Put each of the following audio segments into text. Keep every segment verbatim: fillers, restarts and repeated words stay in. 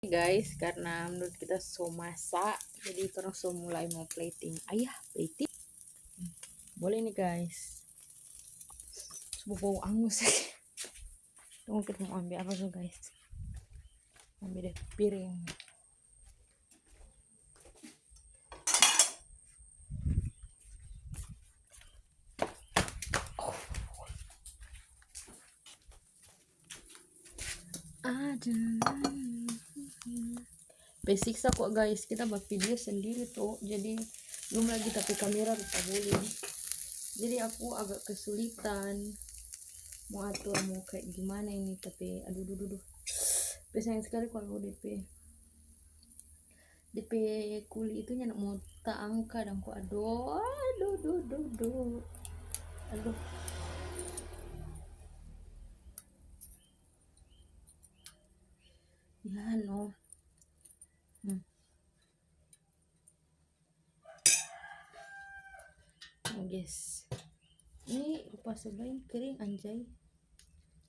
Guys, karena menurut kita so masak, jadi torang so mulai mau plating. Ayah, plating. Boleh nih, guys. Sudah bau angus. Tunggu, kita mau ambil apa tuh, guys? Ambil deh piring. Ada. Pe siksa kok, guys, kita ba video sendiri tuh, jadi belum lagi tapi kamera rupa bolu. Jadi aku agak kesulitan mau atur mau kayak gimana ini, tapi aduh, duh, duh, duh. Pe sayang sekali kalau depe, depe kuli itu nyanda mau taangka dang ko, aduh, aduh, duh, duh, duh. Aduh. Ya no. Hmm. Oh, guys. Ini rupa sebelah ini kering, anjay.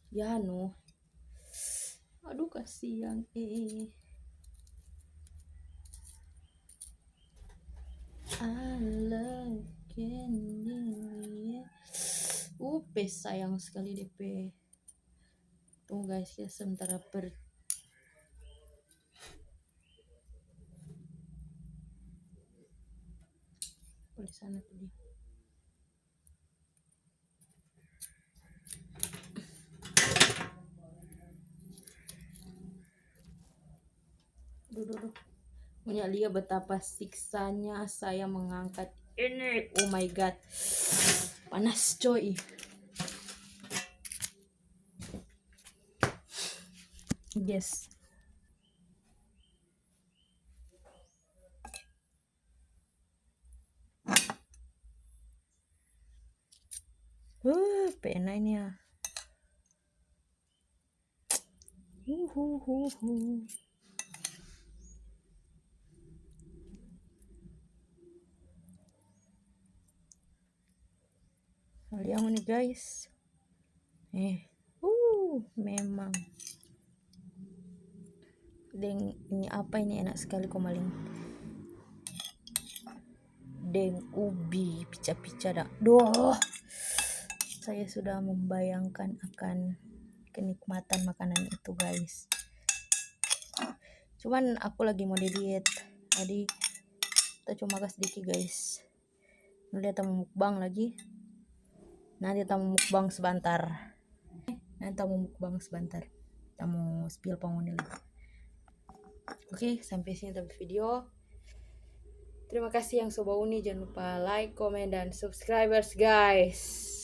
Ya no. Aduh, kasihan, eh. Ala kending, ya. Upe, sayang sekali depe. Tunggu, guys, ya, sementara per-, boleh sana tuh dia. Duh, duh, duh. Punya lia betapa siksanya saya mengangkat ini. Oh my God. Panas, coy. Yes. Uh, pena ini ya. Uhuhuhu. Liang ini, guys. Eh, uh, memang. Deng ini apa ini, enak sekali komaling. Deng ubi pica-pica da. Duh. Saya sudah membayangkan akan kenikmatan makanan itu, guys. Cuman aku lagi mau diet. Jadi kita cuma makan sedikit, guys. Nanti kita mau mukbang lagi. Nanti kita mau mukbang sebentar. Nanti kita mau mukbang sebentar. Kita mau spill pa ngoni lagi. Oke, sampai sini tapi video. Terima kasih yang so bauni. Jangan lupa like, komen, dan subscribers, guys.